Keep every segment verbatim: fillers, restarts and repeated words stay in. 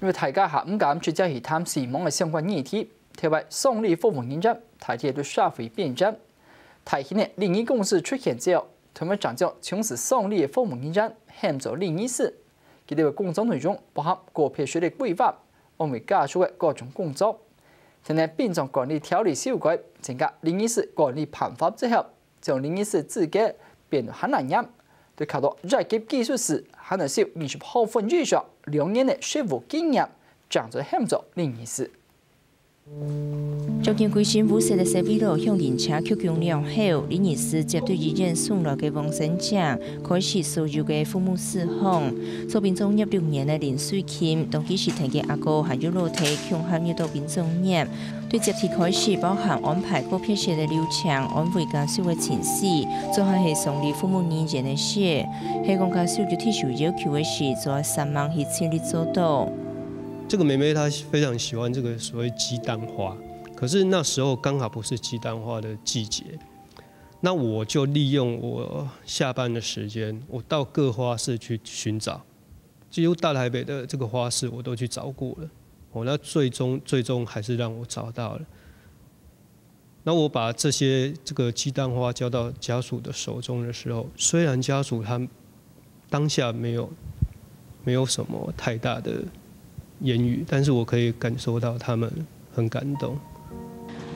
因為大家還毋敢直接去談死亡个相關議題，特別送禮服務人員大體都社會邊緣。大型个禮儀公司出現之後，他們正將從事送禮个服務人員喊做禮儀師。佢兜个工作內容包含告別式个規劃、安慰家屬个各種工作。聽聽殯葬管理條例修改，增加禮儀師管理辦法之後， 將禮儀師資格變到還難念，對較多一級技術師還愛修二十學分以上兩年个實務經驗，正做喊做禮儀師。將近歸身烏色个西北路向靈車曲降了後，禮儀師接對醫院送來个往生者，開始所有个服務事項。做殯葬業六年个林水琴，當其時跈佢阿哥還有老弟共下入到殯葬業， 對接體開始，包含安排告別式个流程、安慰家屬个情緒，最後係送禮服務人員个事。係講家屬有特殊要求个事，就愛煞猛去盡力做到。這個妹妹她非常喜歡這個所謂雞蛋花，可是那時候剛好不是雞蛋花的季節，那我就利用我下班的時間，我到各花市去尋找， 幾乎大台北的這個花市我都去找過了，哦，那最終，最終還是讓我找到了。那我把這些，這個雞蛋花交到家屬的手中的時候，雖然家屬他當下沒有，沒有什麼太大的言語，但是我可以感受到他們 很感動。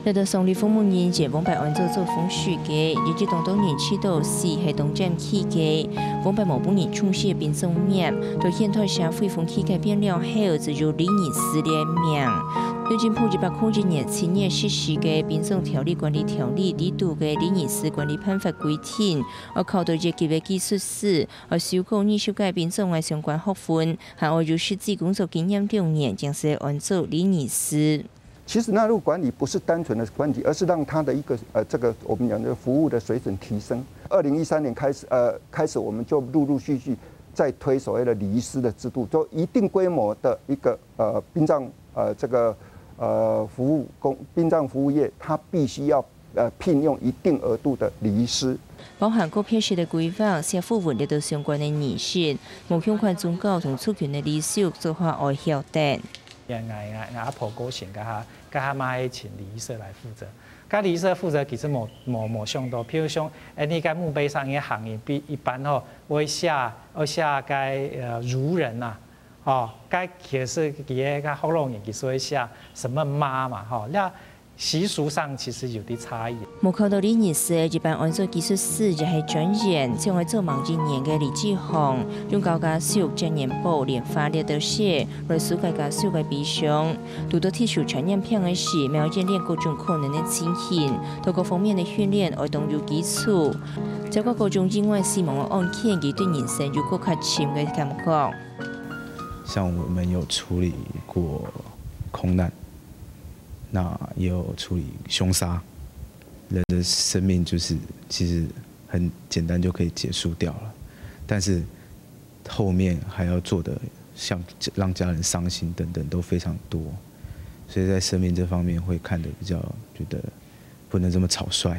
這兜送禮服務人員往擺安做做風水个，日日當多人去到死係當正氣个，往擺無分人重視个殯葬業，到現代社會風氣改變了後，就有禮儀師个名。對政府一百空一年七月實施个殯葬條例管理條例裡肚个禮儀師管理辦法規定，愛考到一級个技術師，愛修過二十屆殯葬个相關學分，還愛有實際工作經驗六年，正係安做禮儀師。 其實納入管理不是單純的管理，而是讓它的一個呃這個我們講的服務的水準提升。二零一三年開始，呃，開始我們就陸陸續續在推所謂的禮儀師的制度，就一定規模的一個呃殯葬呃這個呃服務公殯葬服務業，它必須要呃聘用一定額度的禮儀師。包含告別式个規劃、寫訃文這兜相關个儀式，無相關宗教同族群个禮俗做法愛曉得。 𠊎𠊎𠊎阿婆過身，該下該下嘛係請禮儀社來負責。該禮儀社負責其實無無無想到，譬如像，誒，你該墓碑上个行人比一般吼，會寫會寫該呃孺人吶，吼，該其實佢个該福佬人其實會寫什麼媽嘛，吼，那習俗上其實有啲差異。無考到禮儀師，一般安做技術師也係專員，將愛做滿一年个禮儀行，用交家屬、接年寶、拈花這兜事， 來紓解家屬个悲傷。堵到特殊傳染病个時，乜愛演練各種可能个情形，多个方面个訓練愛當有基礎。照顧各種意外死亡个案件，佢對人生有過較深个感覺。像我們有處理過空難，那也有處理兇殺，人的生命就是其實很簡單就可以結束掉了，但是 後面還要做的，像讓家人傷心等等都非常多，所以在生命這方面會看得比較覺得不能這麼草率。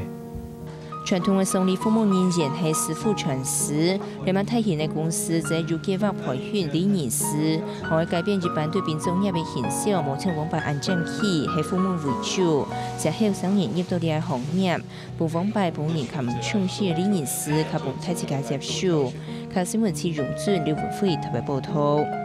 傳統个送禮服務人員係師傅傳師，這滿大型个公司正有計畫培訓禮儀師，還會改變一般對殯葬業个形象，無像往擺恁爭氣，係服務為主，接後生人入到這个行業。 分往擺分人較毋重視个禮儀師，較分大自家接受。客家新聞徐榮俊、劉文輝特別報導。